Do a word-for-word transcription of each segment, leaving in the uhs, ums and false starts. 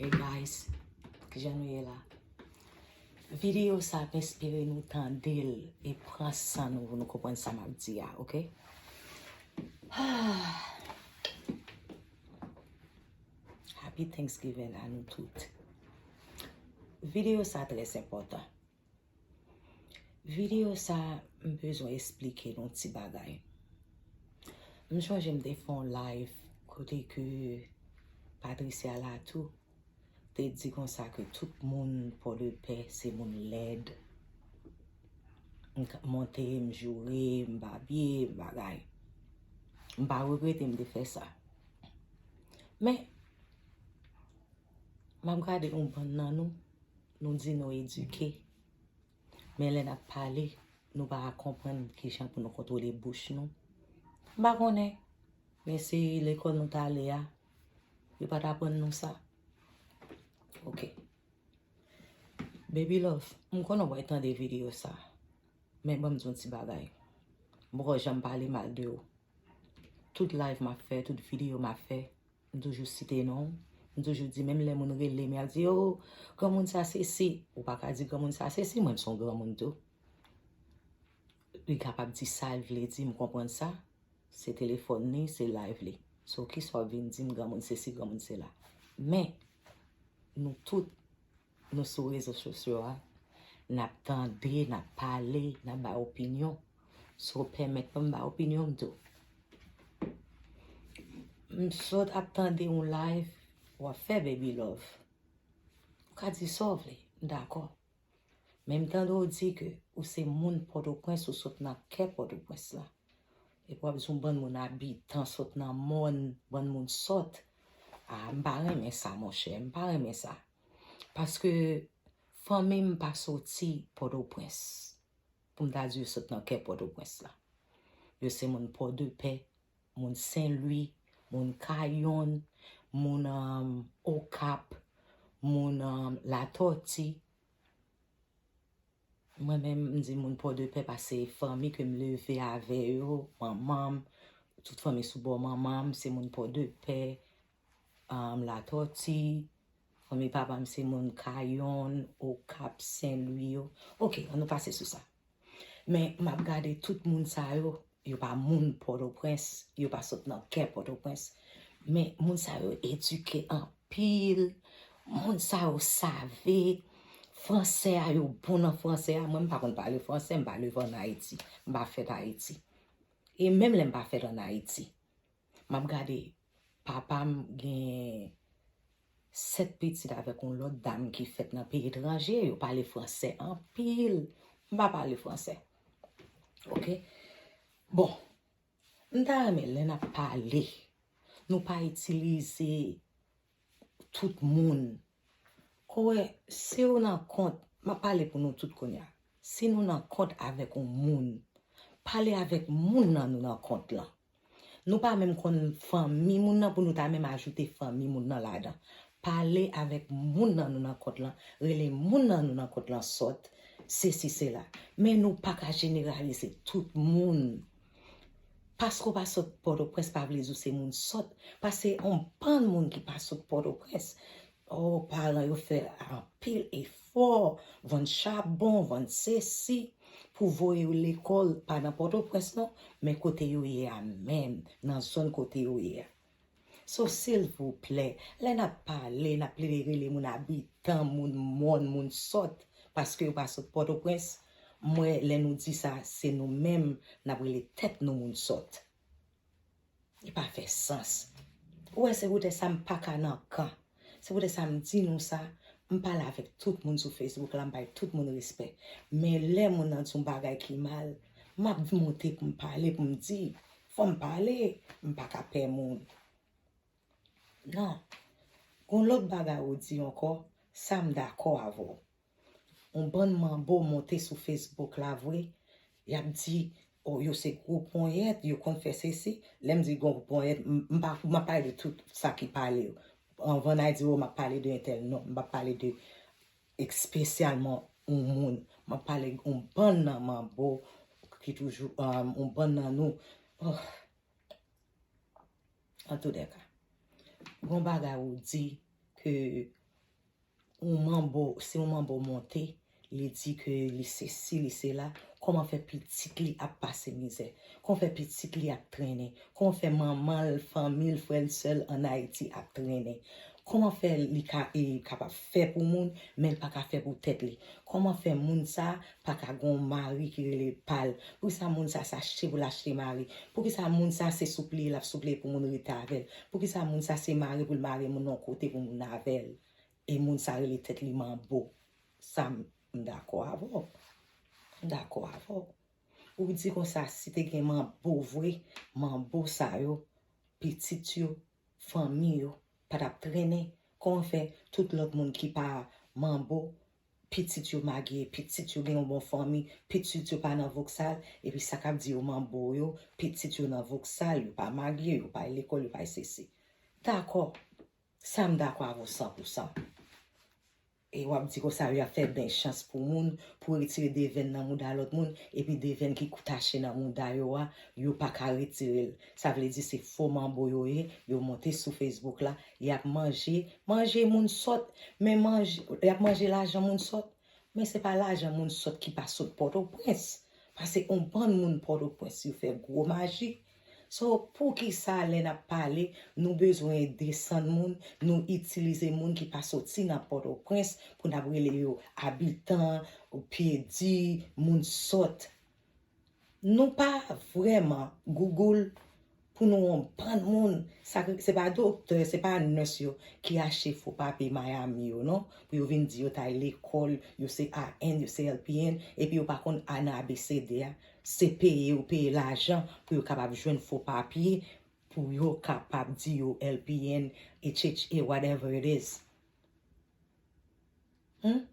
Hey guys, kijan nou ye la? Videyo sa, m espere nou tande l e pran san nou pou nou konprann sa m ap di a, oke? Happy Thanksgiving a nou tout. Videyo sa trè enpòtan. Videyo sa, m bezwen esplike nou ti bagay. M chonje m te fè yon live kote ke Patricia Latou te di konsa ke tout moun Pòdepè se moun lèd. M k- monte, m joure, m babye, m bagay. M pa regrete m te fè sa. Men, m ap gade yon bann nan nou, nou di nou edike. Men lè n ap pale, nou pa ka konprann kijan pou nou kontwole bouch nou. M pa konnen, men si lekòl nou t ale a, yo pa t aprann nou sa. Oke. Baby Love, m konnen w pral tande videyo sa. Men ban m di yon ti bagay. M poko janm pale mal de ou. Tout live m ap fè, tout videyo m ap fè, m toujou site non w. M toujou di, menm lè moun rele m, y ap di, "Oh, granmoun sa se si." Ou pa ka di granmoun sa se si, mwen m se yon granmoun tou. Li kapab di sa l vle di, m konprann sa. Se telefòn li, se live li. So, kisa w ap vin di m granmoun se si, granmoun se la? Men, nou tout, nou sou rezo sosyo a, n ap tande, n ap pale, n ap bay opinyon. So, pèmèt mwen m bay opinyon m tou. M sot ap tande yon live, w ap fè Baby Love. Ou ka di sa w vle, m dakò. Men m tande w di ke ou se moun Pòtoprens, ou sot nan kè Pòtoprens la. Epi w ap di yon bann moun abitan sot nan mòn, bann moun sòt. A, m pa renmen sa, monchè, m pa renmen sa. Paske fanmi m pa soti Pòtoprens. Pou m ta di yo sot nan kè Pòtoprens la. Yo se moun Pòdepè, moun Sen Lwi, moun Kayonn, moun um, Okap, moun um, Latòti. Mwen menm, m di moun Pòdepè paske fanmi ke m leve avè yo, manman m, tout fanmi sou bò manman m, se moun Pòdepè, um, Latòti, fanmi papa m se moun Kayonn, Okap, Sen Lwi yo. Oke, ann nou pase sou sa. Men m ap gade tout moun sa yo, yo pa moun Pòtoprens, yo pa sot nan kè Pòtoprens. Men moun sa yo edike anpil, moun sa yo save, fransè a yo bon nan fransè a. Mwen m pa konn pale fransè, m pa leve ann Ayiti, m pa fèt Ayiti. E menm lè m pa fèt ann Ayiti, m ap gade papa m gen sèt pitit avèk yon lòt dam ki fèt nan peyi etranje, yo pale fransè anpil. M pa pale fransè. Oke? Bon, m ta renmen lè n ap pale, nou pa itilize tout moun. Ou wè, si w nan kont, m ap pale pou nou tout kounye a. Si nou nan kont avèk yon moun, pale avèk moun nan nou nan kont lan. Nou pa menm konn fanmi moun nan pou nou ta menm ajoute fanmi moun nan ladan. Pale avèk moun nan nou nan kont lan, rele moun nan nou nan kont lan sòt, sesi sela. Men nou pa ka jeneralize tout moun. Paske w pa sot Pòtoprens pa vle di w se moun sòt. Paske yon bann moun ki pa sot Pòtoprens. Oh, paran yo fè anpil efò, vann chabon, vann sesi, pou voye yo lekòl, pa nan Pòtoprens non, men kote yo ye a menm, nan zòn kote yo ye a. So, silvouplè, lè n ap pale, n ap plede rele moun abitan, moun mòn, moun sòt, paske yo pa sot Pòtoprens, m wè lè nou di sa, se nou menm n ap rele tèt nou moun sòt. Li pa fè sans. Ou wè, se poutèt sa m pa ka nan kan. Se poutèt sa m di nou sa, m pale avèk tout moun sou Facebook la, m bay tout moun respè. Men lè moun nan di yon bagay ki mal, m ap monte pou m pale, pou m di, fò m pale, m pa ka pè moun. Non. Gon lòt bagay ou di ankò, sa m dakò avè w. Yon bann manbo monte sou Facebook la vre, y ap di, oh, yo se gwo ponyèt, yo konn fè sesi. Lè m di gwo ponyèt, m, m pa, m ap pale de tout sa ki pale yo. Anvan n a di, oh, m ap pale de entèl, non, m p ap pale de espesyalman yon moun. M ap pale yon bann nan manbo ki toujou, um, yon bann nan nou. Oh. Antoudèka, gon bagay ou di ke yon manbo, si yon manbo monte, li di ke li sesi, li sela, kòman fè pitit li ap pase mizè? Kòman fè pitit li ap trennen? Kòman fè manman l, fanmi l, frè l, sè l ann Ayiti ap trennen? Kòman fè li ka, e, kapab fè pou moun, men l pa ka fè pou tèt li? Kòman fè moun sa pa ka gen yon mari ki rele pa l? Poukisa moun sa se achte pou l achte mari? Poukisa moun sa se soupliye l ap soupliye pou moun rete avè l? Poukisa moun sa se mare pou l mare moun nan yon kote pou moun avè l? E moun sa rele tèt li manbo. Sa m, m dakò avè w. M dakò avè w. Ou di konsa, si te gen manbo vre, manbo sa yo, pitit yo, fanmi yo, pa t ap trennen. Kòman fè tout lòt moun ki pa manbo, pitit yo magye, pitit yo gen yon bon fanmi, pitit yo pa nan voksal, epi sa k ap di yo manbo yo, pitit yo nan voksal, yo pa magye, yo pa al lekòl, yo pa al sesi. Dakò, sa m dakò avè w san pou san. E w ap di konsa yo ap fè ben chans pou moun, pou retire devèn nan mouda lòt moun, epi devèn ki kou tache nan mouda yo a, yo pa ka retire l. Sa vle di se fo manbo yo ye, yo monte sou Facebook la, y ap manje, manje moun sòt, men manje, y ap manje lajan moun sòt. Men se pa lajan moun sòt ki pa sot Pòtoprens. Paske yon bann moun Pòtoprens yo fè gwo maji. So, poukisa lè n ap pale, nou bezwen desann moun, nou itilize moun ki pa soti nan Pòtoprens pou n ap rele yo abitan, pyedi, moun sòt? Nou pa vrèman Google pou nou yon bann moun. Sa, se pa doktè, se pa nès yo ki achte fo papye Miami yo, non. Pou yo vin di yo t al lekòl, yo se A N, yo se L P N, epi yo pa konn A nan A B C D a. Se peye yo peye lajan pou yo kapab jwenn fo papye, pou yo kapab di yo L P N, H H A, whatever it is. Hmm?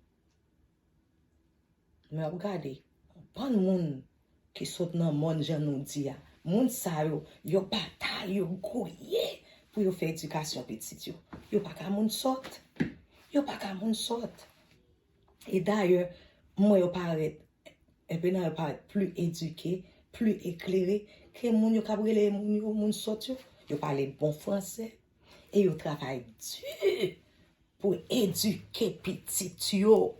Men w ap gade, yon bann moun ki sot nan mòn jan nou di a, moun sa yo, yo batay, yo gouye pou yo fè edikasyon pitit yo. Yo pa ka moun sòt. Yo pa ka moun sòt. E dayè, m wè yo parèt, enpe nan yo parèt pli edike, pli eklere ke moun yo k ap rele moun yo moun sòt yo. Yo pale bon fransè e yo travay di pou edike pitit yo.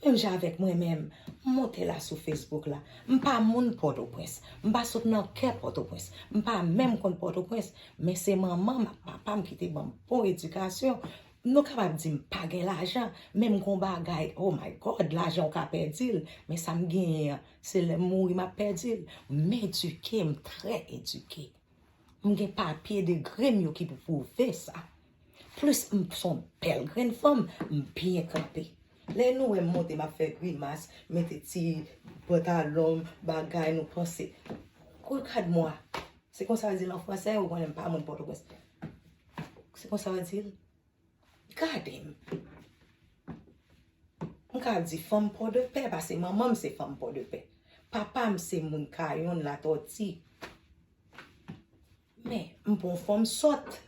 Menm jan avèk mwen menm, m monte la sou Facebook la. M pa moun Pòtoprens. M pa sot nan kè Pòtoprens. M pa menm konn Pòtoprens. Men se manman m ak papa m ki te ban m bon edikasyon. Nou kapab di m pa gen lajan, men m gon bagay, oh my God, lajan w ka pèdi l. Men sa m genyen an, se lè m mouri m ap pèdi l. M edike, m trè edike. M gen papye degre m yo ki pou pwouve sa. Plis m s on bèl grenn fanm, m byen kanpe. Lè nou wè m monte m ap fè grimas, mete ti pantalon m, bagay nou panse. Regardez-moi. Se konsa yo di l an fransè, ou konnen m pa moun Pòtoprens. Se konsa yo di l. Gade m. M ka di fanm Pòdepè, paske manman m se fanm Pòdepè. Papa m se moun Kayonn, Latòti. Men, m pa yon fanm sòt.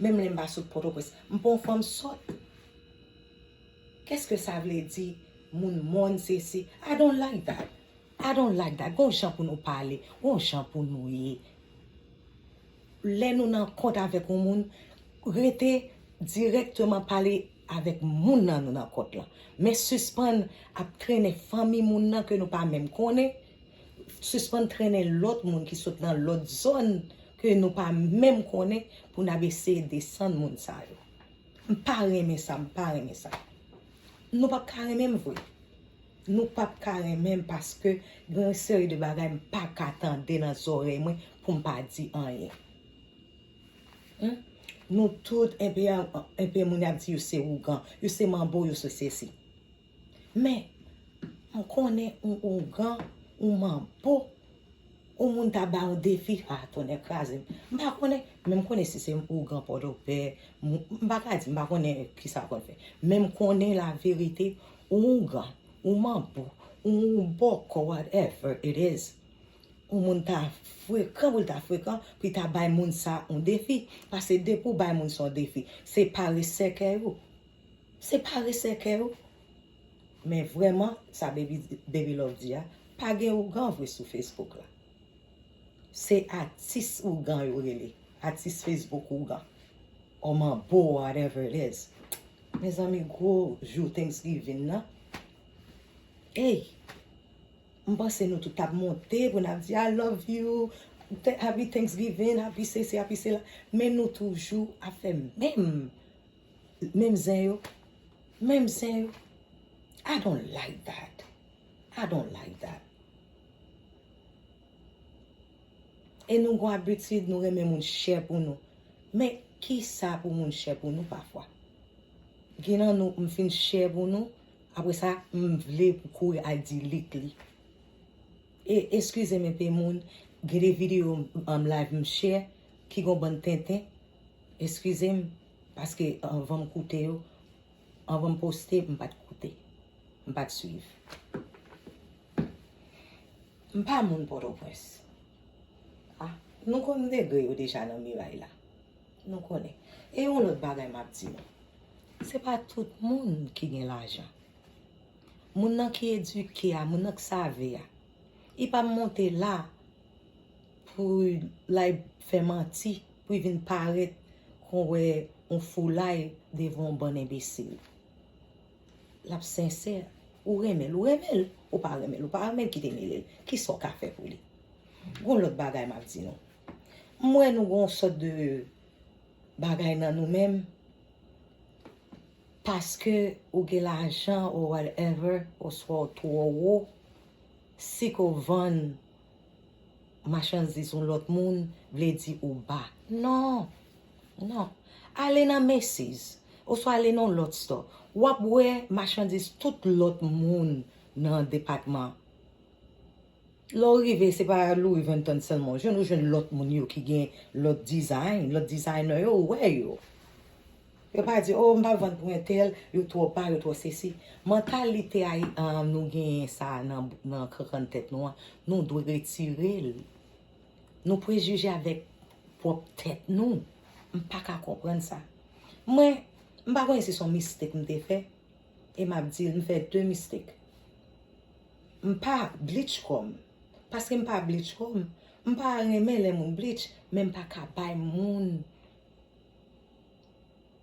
Menm lè m pa sot Pòtoprens, m pa yon fanm sòt. Qu'est-ce que ça veut dire, moun mòn sesi? I don't like that. I don't like that. Gon jan pou nou pale, gon jan pou nou ye. Lè nou nan kont avèk yon moun, rete dirèkteman pale avèk moun nan nou nan kont lan. Men sispann ap trennen fanmi moun nan ke nou pa menm konnen, sispann trennen lòt moun ki sot nan lòt zòn ke nou pa menm konnen pou n ap eseye desann moun sa yo. M pa renmen sa, m pa renmen sa. Nou p ap ka renmen m vre. Nou p ap ka renmen m paske gen yon seri de bagay m pa ka tande nan zòrèy mwen pou m pa di anyen. Hmm? Nou tout, enpe, enpe moun y ap di yo se ougan, yo se manbo, yo se sesi. Men, m konnen yon ougan, yon manbo, yon moun ta ba yon defi, ah, tonnè kraze m. M pa konnen, men m konnen si se ougan Pòdepè, m, m pa ka di, m pa konnen kisa l konn fè. Men m konnen laverite, yon ougan, yon manbo, yon bòkò, whatever it is. Yon moun ta frekan pou l ta frekan, pou l ta bay moun sa yon defi. Paske depi w bay moun sa yon defi, se pare sèkèy ou. Se pare sèkèy ou. Men vrèman, sa Baby, Baby Love di a, pa gen ougan vre sou Facebook la. Se atis ougan yo rele. Atis Facebook ougan. Or manbo, whatever it is. Mezanmi, gwo jou Thanksgiving nan. Ey, m panse nou tout t ap monte pou n ap di, "I love you, Th- Happy Thanksgiving, Happy sesi, Happy sela." Men nou toujou ap fè menm, menm zen yo, menm zen yo. I don't like that. I don't like that. E nou gon abitid, nou renmen moun chè pou nou. Men, ki sa pou moun chè pou nou pafwa? Gen nan nou, m fin chè pou nou, apre sa, m vle pou kouri al delete li. E eskize m enpe moun, gen de videyo m, m live m share ki gon bann tenten. Eskize m, paske anvan m koute yo, anvan m poste, m pa t koute. M pa t swiv. M pa moun Pòtoprens. Ah, nou konn degre yo deja nan miray la. Nou konnen. E yon lòt bagay m ap di nou. Se pa tout moun ki gen lajan. Moun nan ki edike a, moun nan ki save a, li pa monte la pou l al fè manti, pou l vin parèt kon wè yon foulay devan yon bann enbesil. L ap sensè. Ou renmen l, ou renmen l, ou pa renmen l, ou pa renmen l, kite mele l. Kisa w ka fè pou li? Gon lòt bagay m ap di nou. M wè nou gon sòt de bagay nan nou menm. Paske ou gen lajan ou whatever, oswa ou twò wo, si ke w vann machandiz yon lòt moun, vle di ou ba. Non. Non. Ale nan Macy's, oswa ale nan yon lòt store. W ap wè machandiz tout lòt moun nan depatman. Lè w rive, se pa Louis Vuitton sèlman w jwenn, ou jwenn lòt moun yo ki gen lòt design, lòt designer yo, ou wè yo. Yo pa di, "Oh, m pa vann pou entèl, yo twò ba, yo twò sesi." Mantalite a, um, nou genyen sa nan, nan kankann tèt nou an, nou dwe retire l. Nou prejije avèk pwòp tèt nou. M pa ka konprann sa. Mwen, m pa konnen si se yon mistake m te fè, e m ap di l, m fè de mistake. M pa bleach kò m. Paske m pa bleach kò m, m pa renmen lè moun bleach, men m pa ka bay moun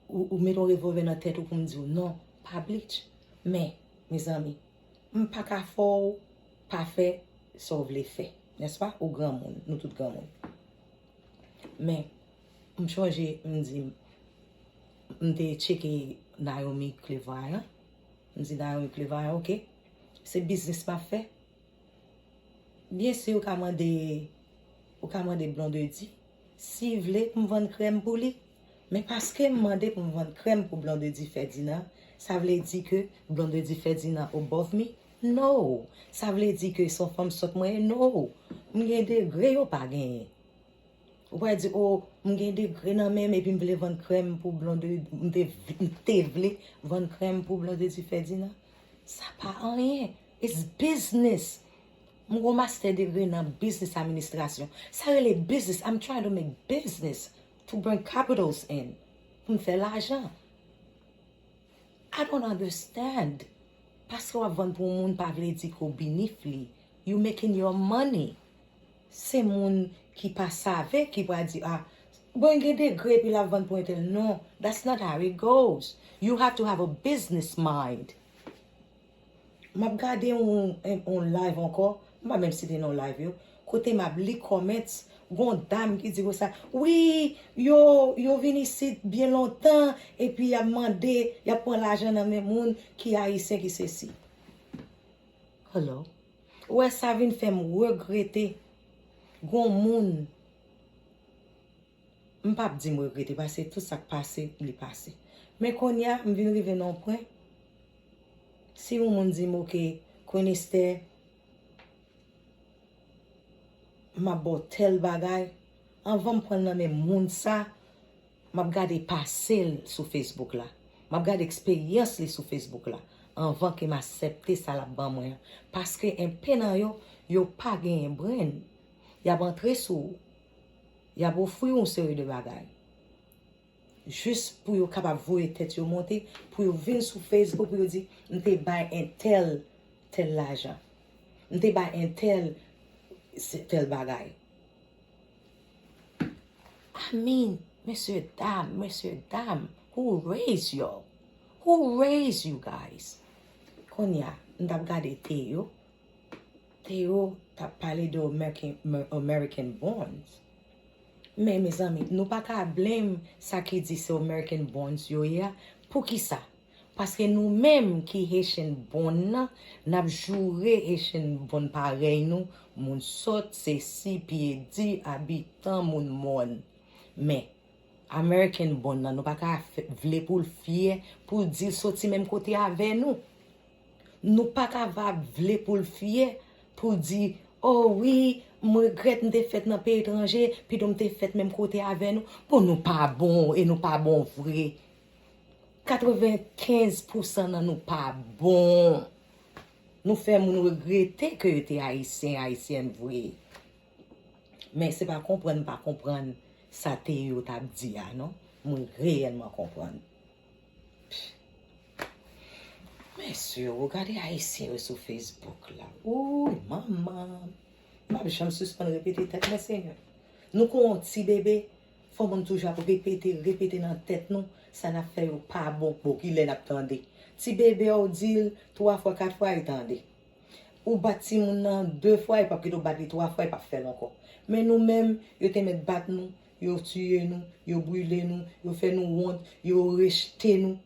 ou, ou met yon revòlvè nan tèt ou pou m di w non, pa bleach. Men, mezanmi, m pa ka fè w pa fè sa w vle fè. Nèspa? Ou granmoun, nou tout granmoun. Men, m chonje, m di, m te tcheke Naomi Clairvoyant. M di Naomi Clairvoyant, "Ok, se biznis m ap fè." Byen si ou ka mande, ou ka mande Blondedy si l vle pou m vann krèm pou li. Men paske m mande pou m vann krèm pou Blondedy Ferdinand, sa vle di ke Blondedy Ferdinand above me? No. Sa vle di ke se yon fanm sòt mwen ye? No. M gen degre yo pa genyen. Ou pral di, "Oh, m gen degre nan men m epi m vle vann krèm pou Blondedy, m te, m te vle vann krèm pou Blondedy Ferdinand." Sa pa anyen. It's business. M gon master degree nan business administration. Sa rele business. I'm trying to make business to bring capitals in. Pou m fè lajan. I don't understand. Paske w ap vann pou yon moun pa vle di ke w binif li. You making your money. Se moun ki pa save ki pral di, "Ah, bon, gen degre epi l ap vann pou entèl." Non, that's not how it goes. You have to have a business mind. M ap gade yon, yon live ankò, m pa menm si te nan live yo, kote m ap li comments, gon dam ki di konsa, "Wi, yo, yo vin isit byen lontan, epi y ap mande, y ap pran lajan nan men moun ki ayisyen, ki sesi." Hello? Ou wè, sa vin fè m regrete. Gon moun, m p ap di m regrete, paske tout sa k pase, li pase. Men kounye a, m vin rive nan yon pwen, si yon moun di m, "Ok, Queen Esther, m ap ba w tèl bagay," anvan m pran l nan men moun sa, m ap gade pase l sou Facebook la. M ap gade eksperyans li sou Facebook la anvan ke m aksepte sa l ap ban mwen an. Paske enpe nan yo, yo pa genyen brain. Y ap antre sou ou. Y ap ofri w yon seri de bagay. Jis pou yo kapab voye tèt yo monte, pou yo vin sou Facebook, pou yo di, "M te bay entèl tèl lajan. M te bay entèl se tèl bagay." I mean, mesye dam, mesye dam, who raise y'all? Who raised you guys? Kounye a, m t ap gade Théo. Théo t ap pale de American, American Borns. Men, mezanmi, nou pa ka blame sa ki di se American Borns yo ye a. Poukisa? Paske nou menm ki Haitian Born nan, n ap joure Haitian Born parèy nou, moun sòt, sesi, pyedi, abitan, moun mòn. Men, American Born nan, nou pa ka fè, vle pou l fyè, pou l di l soti menm kote avè nou. Nou pa ka va vle pou l fyè, pou l di, oh wi, m regrèt m te fèt nan peyi etranje, pito m te fèt menm kote avè nou. Bon, nou pa bon, e nou pa bon vre. Katrevenkenz pousan nan nou pa bon. Nou fè moun regrete ke yo te Ayisyen, Ayisyèn vre. Men se pa konprann m pa konprann sa Théo t ap di a, non. Mwen reyèlman konprann. Mesye, ou gade Ayisyen yo sou Facebook la. Wouy, manman. M ap janm sispann repete tèt mwen, Senyè. Nou kon yon ti bebe, fò moun toujou ap repete, repete nan tèt nou, sa n ap fè yo pa bon, bon, kilè n ap tande. Ti bebe a, ou di l twa fwa, kat fwa, li tande. Ou bat timoun nan de fwa, li p ap kite w bat li twa fwa, li p ap fè l ankò. Men nou menm, yo te mèt bat nou, yo tiye nou, yo brile nou, yo fè nou wont, yo rejte nou.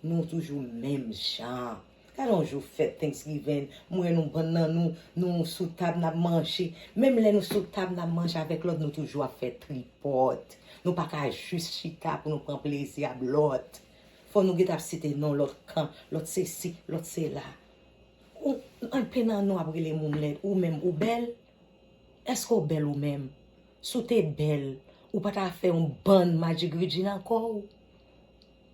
Nou toujou menm jan. Gade yon jou fèt Thanksgiving, m wè nou bann nan nou, nou sou tab n ap manje. Menm lè nou sou tab n ap manje avèk lòt, nou toujou ap fè tripòt. Nou pa ka jis chita pou nou pran plezi ap lòt. Fò nou gentan ap site non lòt kan, lòt sesi, lòt sela. Ou, anpil nan nou ap rele moun lèd, ou menm ou bèl? Èske w bèl ou menm? Si w te bèl, ou pa ta fè yon bann magic Regina nan kò w?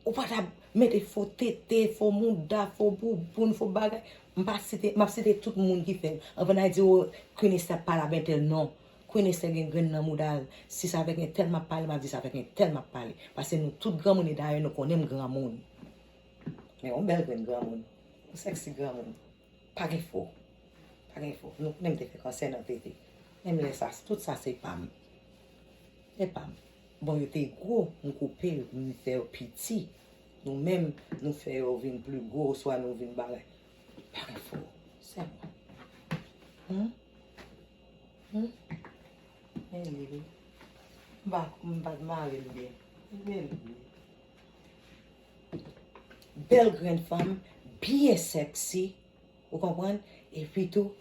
Ou pa ta mete fo tete, fo mouda, fo bouboun, fo bagay? M pa site, m ap site tout moun ki fè l. Anvan n a di, o, Queen Esther ap pale avèk entèl, non. Queen Esther gen grenn nan mouda l. Si se avèk entèl m ap pale, m ap di se avèk entèl m ap pale. Paske nou tout granmoun, e dayè nou konnen m granmoun. Men yon bèl grenn granmoun. Yon sèksi granmoun. Pa gen fo. Pa gen fo. Nou konnen m te fè kansè nan tete. Menm lè sa, tout sa se pa m. Se pa m. Bon, yo te gwo, m koupe yo, m fè yo piti. Nou menm, nou fè yo vin pli gwo, oswa nou vin bagay. Pa gen fo. Se mwen. Hmm? Hmm? Men li, wi. M pa, m pa t mare l byen. Men li, wi. Bèl grenn fanm, byen sèksi, ou konprann? Epi tou,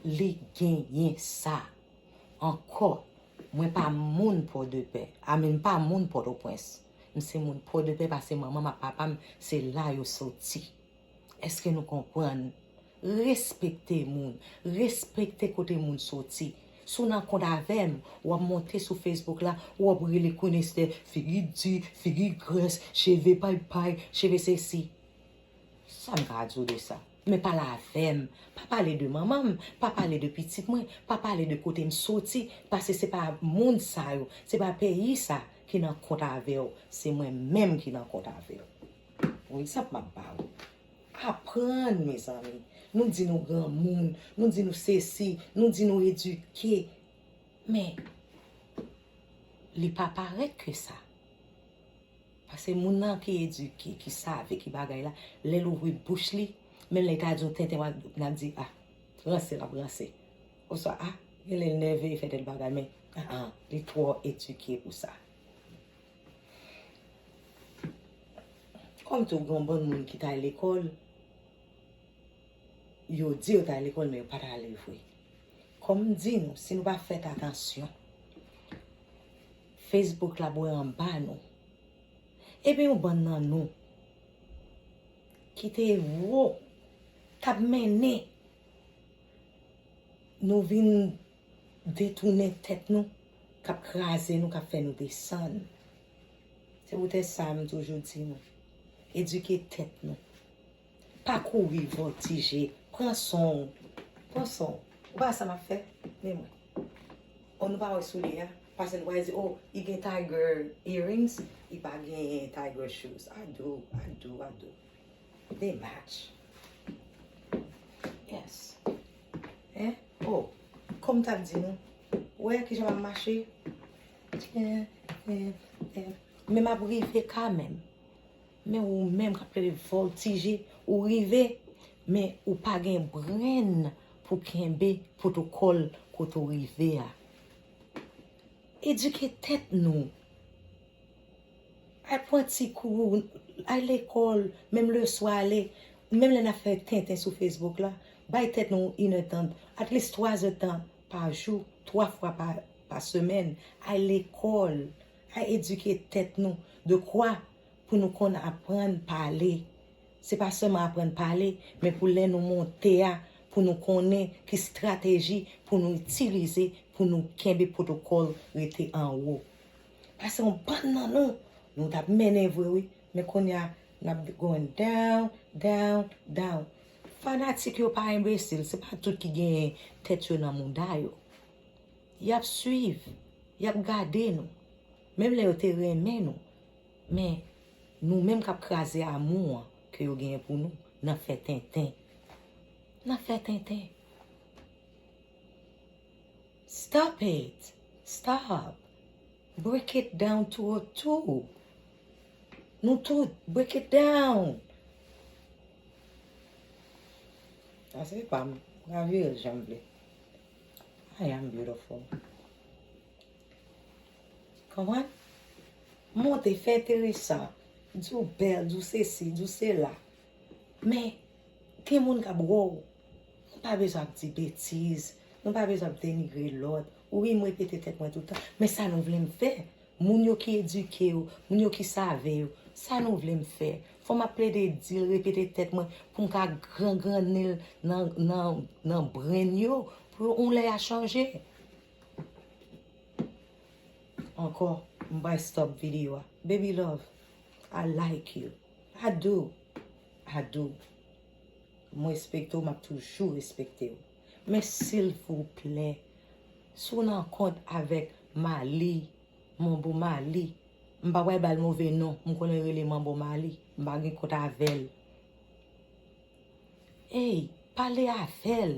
li genyen sa. Ankò, mwen pa moun Pòdepè. I mean, m pa moun Pòtoprens. M se moun Pòdepè paske manman m ak papa m, se la yo soti. Èske nou konprann? Respekte moun. Respekte kote moun soti. Si w nan kont avè m, w ap monte sou Facebook la, w ap rele Queen Esther, figi di, figi grès, cheve paypay, cheve sesi. Sa m ka di w de sa? Men pale avè m. Pa pale de manman m, pa pale de pitit mwen, pa pale de kote m soti, paske se pa moun sa yo, se pa peyi sa ki nan kont avè w, se mwen menm ki nan kont avè w. Yon egzanp m ap ba w. Aprann, mezanmi. Nou di nou granmoun, nou di nou sesi, nou di nou edike. Men, li pa parèt ke sa. Paske moun nan ki edike, ki save, ki bagay la, lè l ouvri bouch li, menm lè l ta di yon tenten, w ap, n ap di, a, ranse l ap ranse. Oswa, a, genlè l nève, li fè tèl bagay, men, a, a, li twò edike pou sa. Kòm tou, gen yon bann moun ki t al lekòl, yo di yo t al lekòl, men yo pa t ale vre. Kòm m di nou, si nou pa fèt atansyon, Facebook la bwè anba nou. Epi yon bann nan nou ki te wo, k ap mennen, nou vin detounen tèt nou, k ap kraze nou, k ap fè nou desann. Se poutèt sa m toujou di nou, edike tèt nou. Pa kouri vòtije. Pran swen w. Pran swen w. Ou pa wè sa m ap fè? Men mwen. O, nou pa wè soulye a? Pase nou pa di, o, li gen tiger earrings, li pa gen tiger shoes. I do, I do, I do. They match. Yes. Hein? O, kòm m t ap di nou, ou wè kijan m ap mache? Tyen, tyen, tyen. Men m ap rive kanmenm. Men ou menm k ap plede vòltije, ou rive, men ou pa gen brenn pou kenbe pwotokòl kote w rive a. Edike tèt nou. Al pran ti kou, al lekòl, menm leswa, ale, menm lè n ap fè tenten sou Facebook la, bay tèt nou inèdtan, at least twa zèdtan pa jou, twa fwa pa, pa semèn, al lekòl, al edike tèt nou. De kwa? Pou nou konn aprann pale. Se pa sèlman aprann pale, men pou lè nou monte a, pou nou konnen ki estrateji pou nou itilize, pou nou kenbe pwotokòl rete anwo. Paske yon bann nan nou, nou t ap mennen vre wi, men kounye a, n ap going down, down, down. Fanatik yo pa enbesil, se pa tout ki genyen tèt yo nan mouda yo. Y ap swiv, y ap gade nou. Menm lè yo te renmen nou, men nou menm k ap kraze amou an ke yo genyen pou nou, n ap fè tenten. N ap fè tenten. Stop it. Stop. Break it down to a two. Nou tout, break it down. Sa se pa m. M ka vire l jan m vle. I am beautiful. Konprann? Monte, fè enteresan. Di w bèl, di w sesi, di w sela. Men, gen moun k ap wè w. Nou pa bezwen ap di betiz. Nou pa bezwen ap denigre lòt. Wi, m repete tèt mwen toutan. Men sa nou vle m fè? Moun yo ki edike yo, moun yo ki save yo, sa nou vle m fè? Fò m ap plede di l, repete tèt mwen, pou m ka grangranne l nan, nan, nan brenn yo, pou yon lè a chanje. Ankò, m bay stop videyo a. Baby love, I like you. I do. I do. M respekte w, m ap toujou respekte w. Men silvouplè, si w nan kont avèk Mali, Manbo Mali, m pa pral ba l move non, m konnen l rele Manbo Mali, m pa gen kont avè l. Ey, pale avè l.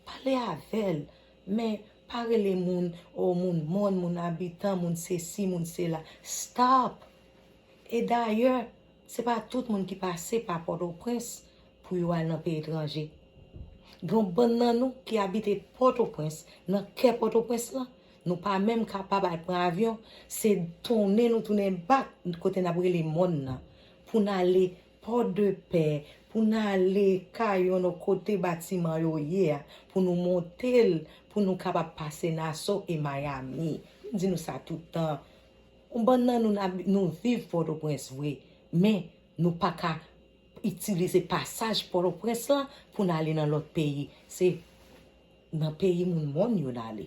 Pale avè l. Men, pa rele moun, o moun mòn, moun abitan, moun sesi, moun sela. Stop! E dayè, se pa tout moun ki pase pa Pòtoprens pou yo al nan peyi etranje. Gen yon bann nan nou ki abite Pòtoprens, nan kè Pòtoprens lan, nou pa menm kapab al pran avyon, se tounen nou tounen bak kote n ap rele mòn nan, pou n ale Pòdepè, pou n ale Kayonn, kote batiman yo ye a, pou nou monte l, pou nou kapab pase Nassau e Miami. M di nou sa tout tan. Yon bann nan nou, n ap, nou viv Pòtoprens vre, men nou pa ka itilize pasaj Pòtoprens lan pou n ale nan lòt peyi. Se nan peyi moun mòn yo n ale.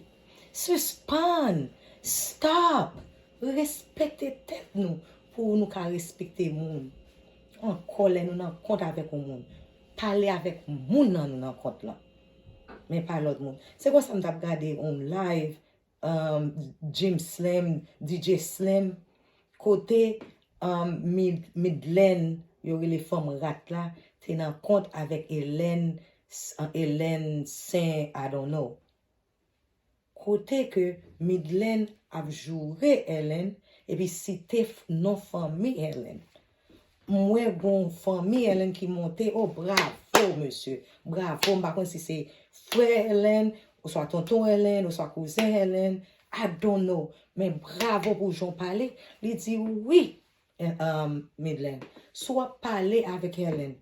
Sispann! Stop! Respekte tèt nou pou nou ka respekte moun. Ankò lè nou nan kont avèk yon moun, pale avèk moun nan nou nan kont lan. Men pa lòt moun. Se konsa m t ap gade yon live um, Jim Slim, D J Slim, kote um, Mid Midland, yo rele fanm rat la, te nan kont avèk Hélène, Hélène Saint, I don't know. Kote ke Midland ap joure Hélène, epi site non fanmi Hélène. M wè gon fanmi Hélène ki monte, oh bravo mesye, bravo, m pa konn si se frè Hélène, oswa tonton Hélène, oswa kouzen Hélène, I don't know, men bravo pou jan w pale. Li di wi, Midland, si w ap pale avèk Hélène,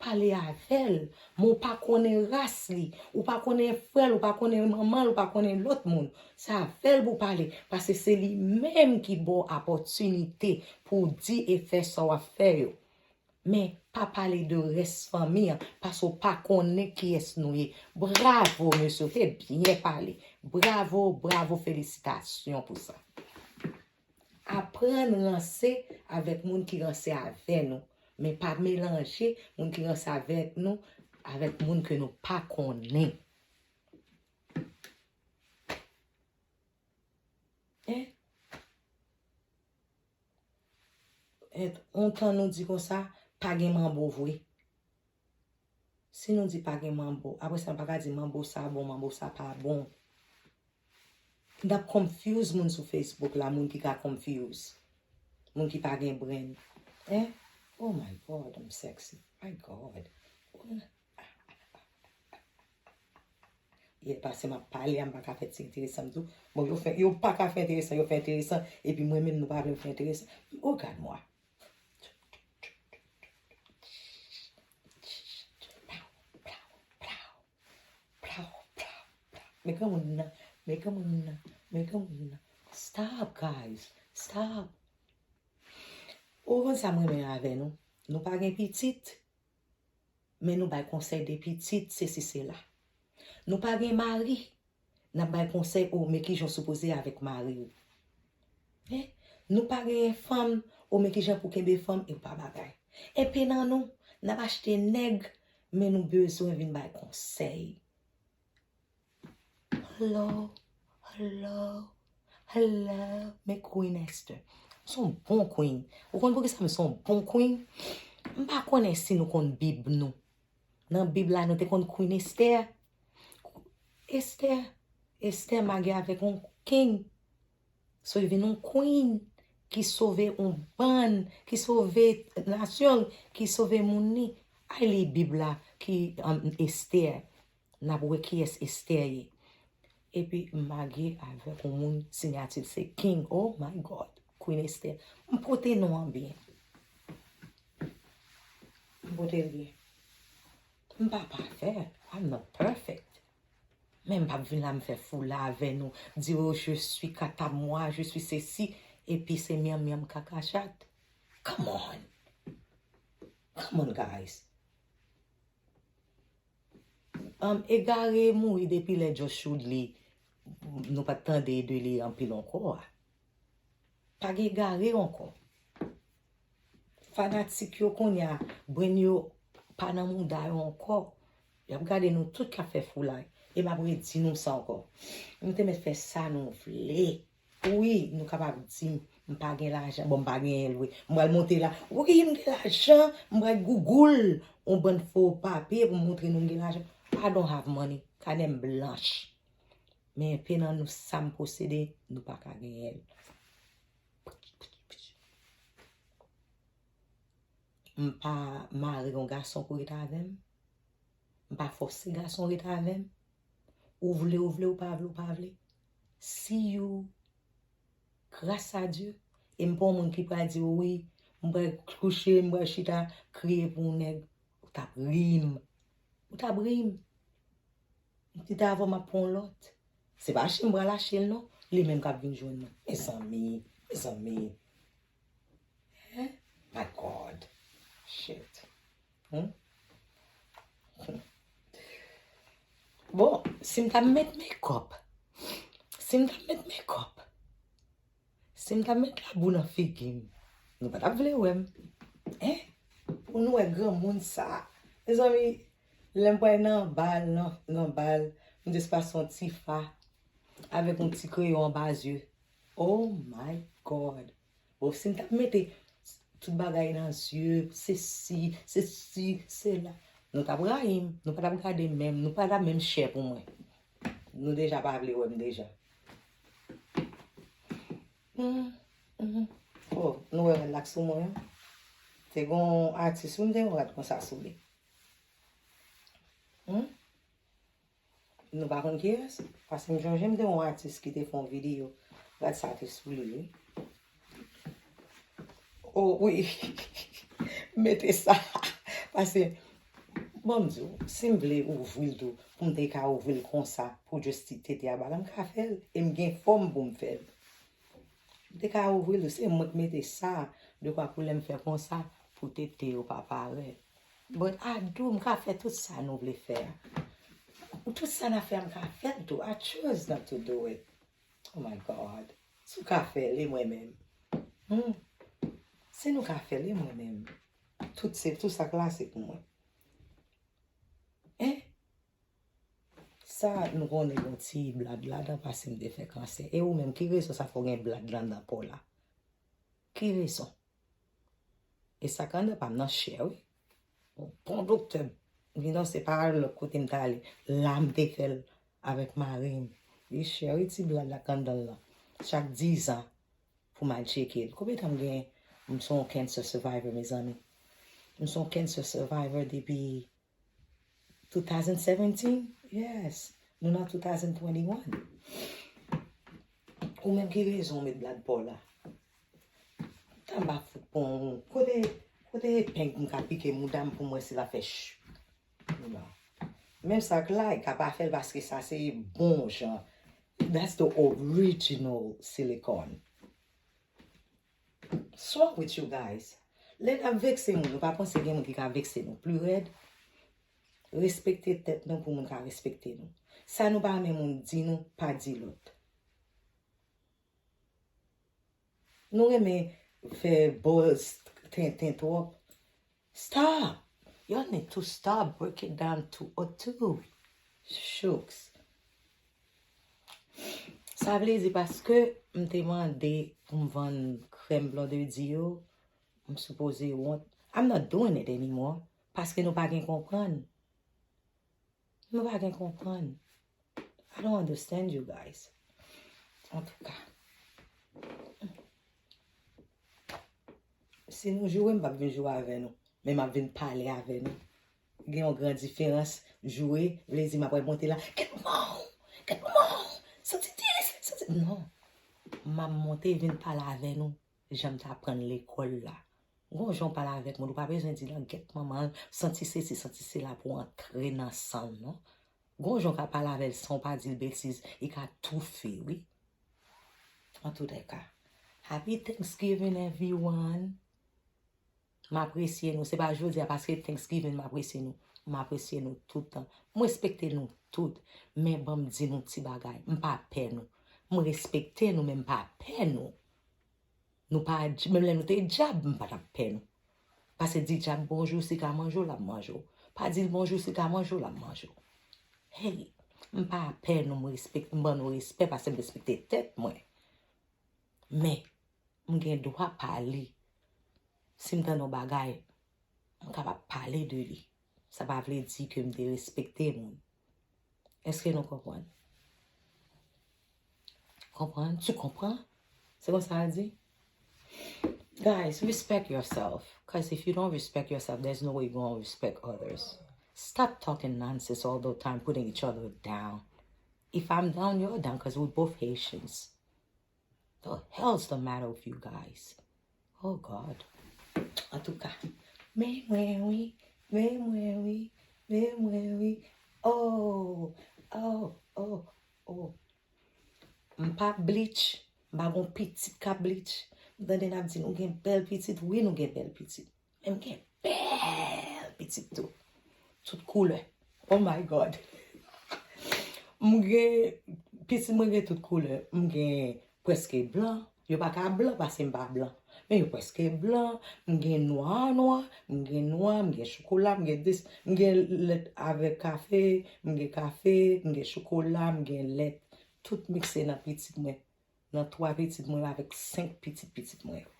pale avè l, men w pa konnen ras li, ou pa konnen frè l, ou pa konnen manman l, ou pa konnen lòt moun, se avè l pou w pale, paske se li menm ki ba w opòtinite pou w di e fè sa w ap fè yo. Men pa pale de rès fanmi an, paske w pa konnen kiyès nou ye. Bravo mesye, w te byen pale. Bravo, bravo, felisitasyon pou sa. Aprann ranse avèk moun ki ranse avè nou, men pa melanje moun ki ranse avèk nou avèk moun ke nou pa konnen. En? Ontan nou di konsa, pa gen manbo vre. Si nou di pa gen manbo, apre sa nou pa ka di manbo sa bon, manbo sa pa bon. N ap confuse moun sou Facebook la, moun ki ka confuse. Moun ki pa gen brenn. En? Oh my God, I'm sexy. My God. Yè pase m ap pale a, m pa ka fè ti enteresan m tou. Bon, yo fè, yo pa ka fè enteresan, yo fè enteresan, epi mwen menm nou pa vle m fè enteresan. Oh, gad mwa. Plaw, plaw, plaw. Men granmoun nan, men granmoun nan, men granmoun nan. Stop, guys. Stop. Ou konn sa m renmen avè nou? Nou pa gen pitit, men nou bay konsèy de pitit, sesi, sela. Nou pa gen mari, n ap bay konsèy, o, men kijan w sipoze avèk mari w. Hein? Nou pa genyen fanm, o, men kijan pou kenbe fanm, e pa bagay. Enpe nan nou, n ap achte nèg, men nou bezwen vin bay konsèy. Hello, hello, hello, men Queen Esther. M se yon bon queen. Ou konn poukisa m se yon bon queen? M pa konnen si nou konn Bib nou. Nan Bib la, nou te konn Queen Esther. Esther, Esther marye avèk yon king. So, li vin yon queen ki sove yon bann, ki sove nasyon, ki sove moun li. Al li Bib la, ki, um, Esther. N ap wè kiyès Esther ye. Epi m marye avèk yon moun, siyati l se King. Oh my God, Queen Esther. M pote non an byen. M pote l byen. M pa pafè. I'm not perfect. Men m p ap vin la m fè fou la avè nou. Di, oh, je suis kata mwa, je suis ceci. Epi se myanm myanm kakachat. Come on. Come on, guys. Um, egare mouri depi lè Josh Woodley, nou pa t tande de li anpil ankò a. Pa gen egare ankò. Fanatik yo kounye a, brenn yo pa nan mouda yo ankò. Y ap gade nou tout k ap fè foulay. E m ap redi nou sa ankò. Nou te mèt fè sa nou vle. Wi, nou kapab di m, m pa gen lajan. Bon, m pa genyen l vre. M pral monte la. Wi, m gen lajan. M pral google yon bann fo papye pou m montre nou m gen lajan. I don't have money. Kanè m blanch. Men enpe nan nou sa m posede, nou pa ka genyen l. M pa mare yon gason pou ret avè m. M pa fòse gason ret avè m. Ou vle, ou vle, ou pa vle, ou pa vle. See you. Gras a Dye. E m pa yon moun ki pral di, wi, m pral kouche, m pral chita, kriye pou yon nèg. Ou t ap ri m. Ou t ap ri m. M te ta avè w, m ap pran yon lòt. Se pa achte m pral achte l non. Li menm k ap vin jwenn mwen. Mezanmi, mezanmi. Hein? My God. Shit. Hmm? Bon, si m ta met makeup, si m ta met makeup, si m ta met labou nan figi m, nou pa t ap vle wè m. Hein? Pou nou wè granmoun sa. Mezanmi, lè m pral nan bal, nan, nan bal, m jis pase yon ti fa avèk yon ti kreyon anba zye. Oh my God. Bon, si m t ap mete tout bagay nan zye, sesi, sesi, sela, nou t ap rayi m, nou pa t ap gade menm, nou pa t ap menm chè pou mwen. Nou deja pa vle wè m deja. Hmm, hmm. Oh, nou wè rad la k sou mwen an? Te gon atis, wi, m te yon rad konsa sou li. Hmm? Nou pa konn kiyès? Paske m sonje m te yon atis ki te fè yon videyo. Rad sa te sou li, wi. Oh, wi. Mete sa. Paske, bon, m di w, si m vle ouvri l tou, pou m te ka ouvri l konsa, pou just ti tete a bagay, m ka fè l. E m gen fòm pou m fè l. M te ka ouvri l tou, se mwen k mete sa, dekwa pou lè m fè konsa, pou tete yo pa parèt. But I do, m ka fè tout sa nou vle fè a. Tout sa n ap fè a, m ka fè l tou. I choose not to do it. Oh my God. Si w ka fè l, e mwen menm? Hmm. Si nou ka fè l, e mwen menm? Tout se, tout sa k la, se pou mwen. Hein? Sa nou konnen gen yon ti blad ladan paske m te fè kansè. E ou menm, ki rezon sa fè w gen blad ladan po w la? Ki rezon? E sa k anndan pa m nan chè, wi. Yon bon doktè. M vin danse pa al lòt kote m t ale. La m te fè l avèk mari m. Li chè, wi, ti blad la k anndan l lan. Chak dizan pou m al tcheke l. Konbyen tan m gen, m se yon cancer survivor, mezanmi. M se yon cancer survivor depi two thousand seventeen. Yes. Nou nan two thousand twenty-one. Ou menm ki rezon w met blad pa w la. Tan ba fout pon. Kote, kote epeng m ka pike mouda m pou m wè si l ap fè ch. Non. Menm sa k la, li ka pa fè l paske sa se bon jan. That's the original silicone. What's wrong with you guys? Lè n ap vekse moun, nou pa panse gen moun ki ka vekse nou pli rèd? Respekte tèt nou pou moun ka respekte nou. Sa nou pa renmen moun di nou, pa di lòt. Nou renmen fè buzz tenten twòp. Stop! Y'all need to stop, break it down to a two. Shucks. Sa vle di paske m te mande pou m vann krèm Blondedy yo, m sipoze wont. I'm not doing it anymore. Paske nou pa gen konprann. Nou pa gen konprann. I don't understand you guys. Antouka. Si nou joure, m p ap vin joure avè nou. Men m ap vin pale avè nou. Gen yon gran diferans. Joure, vle di m ap wè monte la. Gèt manman w! Gèt manman w! Santi dis! Santi. Non. M ap monte vin pale avè nou. Jan m t aprann lekòl la. Gon jan w pale avèk moun, ou pa bezwen di l gèt manman l, santi sesi, santi sela pou antre nan san l, non. Gon jan w ka pale avè l san w pa di l betiz, li ka toufe, wi. Antoudèka, Happy Thanksgiving, everyone. M apresye nou. Se pa jodi a, paske Thanksgiving, m apresye nou. M apresye nou tout tan. M respekte nou tout. Men ban m di nou ti bagay. M pa pè nou. M respekte nou, men m pa pè nou. Nou pa, menm lè nou te dyab, m pa t ap pè nou. Pase di dyab bonjou, si ka manje w, l ap manje w. Pa di l bonjou, si ka manje w, l ap manje w. Hey, m pa pè nou, m respek-, m ban nou respè, pase m respekte tèt mwen. Men, m gen dwa pale. Si m tande yon bagay, m kapab pale de li. Sa pa vle di ke m derespekte moun. Èske nou konprann? Konprann? Tu comprends? Se konsa a di? Guys, respect yourself. Because if you don't respect yourself, there's no way you're going to respect others. Stop talking nonsense all the time, putting each other down. If I'm down, you're down, because we're both Haitians. The hell's the matter with you guys? Oh God. Antouka, men mwen wi, men mwen wi, men mwen wi. Oh, oh, oh, oh. M pa bleach, m pa gon pitit k ap bleach. M tande n ap di nou gen bèl pitit, wi nou gen bèl pitit. Men m gen bèl pitit tou. Tout koulè. Oh my God. M gen, pitit mwen gen tout koulè. M gen prèske blan. Yo pa ka blan paske m pa blan. Men yo prèske blan. M gen nwa, nwa. M gen nwa, m gen chokola, m gen dis. M gen lèt avèk kafe. M gen kafe, m gen chokola, m gen lèt. Tout mikse nan pitit mwen. Nan twa pitit mwen yo avèk senk pitit pitit mwen yo.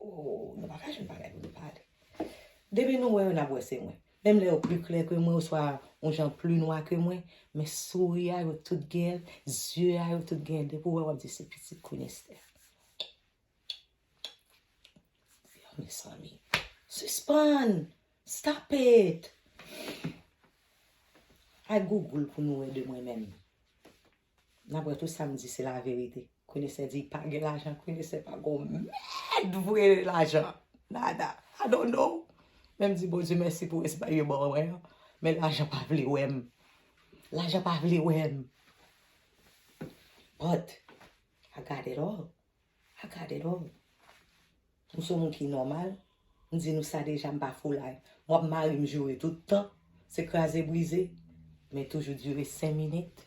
Oh, nou pa ka jwenn bagay pou nou pale. Depi nou wè yo, n ap wè se mwen. Menm lè yo pli klè ke mwen, oswa yon jan pli nwa ke mwen, men souri a yo tout gen, zye a yo tout gen, depi w wè w ap di se pitit Queen Esther. Mezanmi. Sispann! Stop it! Al Google pou nou wè de mwen menm. N ap wè tout sa m di se laverite. Queen Esther di pa gen lajan, Queen Esther pa gon mèd vre lajan. Nada. I don't know. Men m di Bondye mèsi pou respè yo ban mwen an. Men lajan pa vle wè m. Lajan pa vle wè m. But I got it all. I got it all. M se yon moun ki nòmal. M di nou sa deja, m pa foulay. M ap mare, m joure tout tan. Se kraze brize. Men toujou dire senk minit.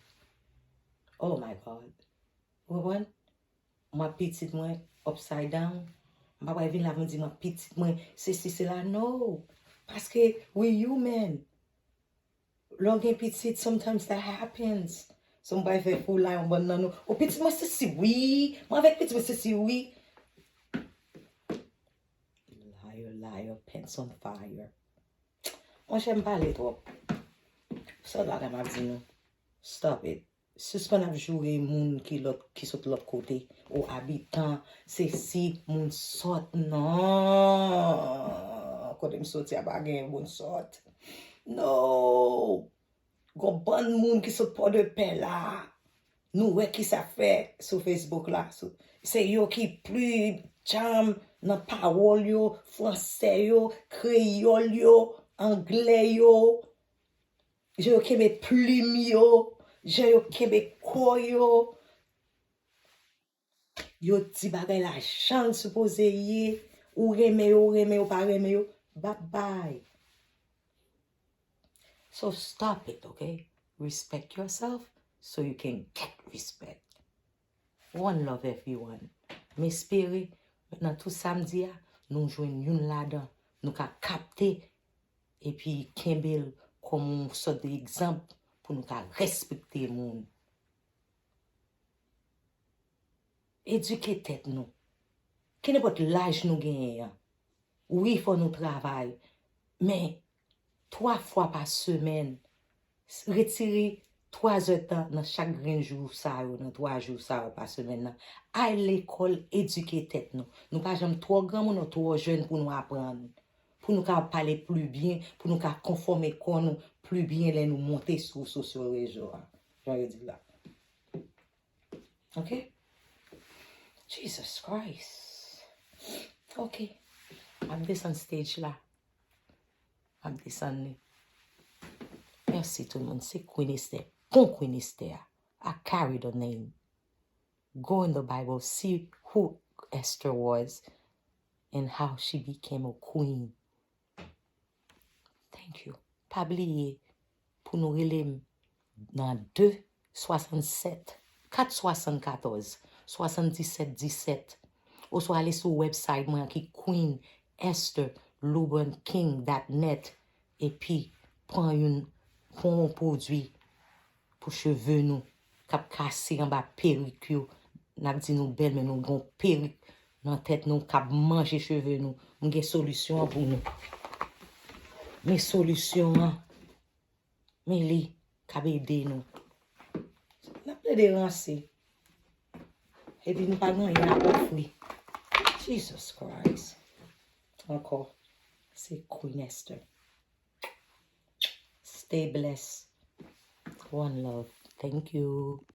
Oh my God. Ou konprann? M ap pitit mwen upside down. M pa pral vin la pou m di m ap pitit mwen sesi, sela. No. Paske we human. Lè w gen pitit, sometimes that happens. So m pral fè foulay yon bann nan nou. O pitit mwen sesi, wi. Mwen avèk pitit mwen sesi, wi. Liar, liar, pants on fire. Monchè, m pale twòp. Sèl bagay m ap di nou, stop it. Sispann ap joure moun ki lòt, ki sot lòt kote. O abitan, sesi, moun sòt. Non! kote m soti a pa gen moun sòt. No! Gon bann moun ki sot Pòdepè la. Nou wè ki sa fè sou Facebook la. Se yo ki pli djanm nan pawòl yo, fransè yo, kreyòl yo, anglè yo. Jan yo kenbe plim yo, jan yo kenbe kò yo. Yo di bagay la jan l sipoze ye. Ou renmen yo, ou renmen yo, pa renmen yo. Babay. So stop it, okay? Respect yourself so you can get respect. One love everyone. M espere nan tout sa m di a, nou jwenn youn ladan nou ka kapte epi kenbe l kòm yon sòt de egzanp pou nou ka respekte moun. Edike tèt nou. Kenenpòt laj nou genyen an. Wi, fò nou travay, men twa fwa pa semèn, retire twa zè tan nan chak grenn jou sa yo, nan twa jou sa yo pa semèn nan. Al lekòl, edike tèt nou. Nou pa janm twò granmoun ou twò jèn pou nou aprann. Pou nou ka pale pli byen, pou nou ka konfòme kò nou pli byen lè nou monte sou sosyo rezo a. Jan yo di la. Ok? Jesus Christ. Ok. M ap desann stage la. M ap desann li. Mèsi tout moun. Se Queen Esther. Bon Queen Esther a. I carry the name. Go in the Bible, see who Esther was and how she became a queen. Thank you. Pa bliye pou nou rele m nan de swasannsèt kat swasannkatòz swasanndisèt disèt, oswa ale sou website mwen ki Queen Esther Lubran King dot net, epi pran youn, pran yon pwodui pou cheve nou k ap kase anba perik yo. N ap di nou bèl, men nou gon perik nan tèt nou k ap manje cheve nou. M gen solisyon an pou nou. Men solisyon an, men li k ap ede nou. N ap plede ranse. Epi nou pa gen anyen ap ofri. Jesus Christ. Ankò, se Queen Esther. Stay blessed. One love. Thank you.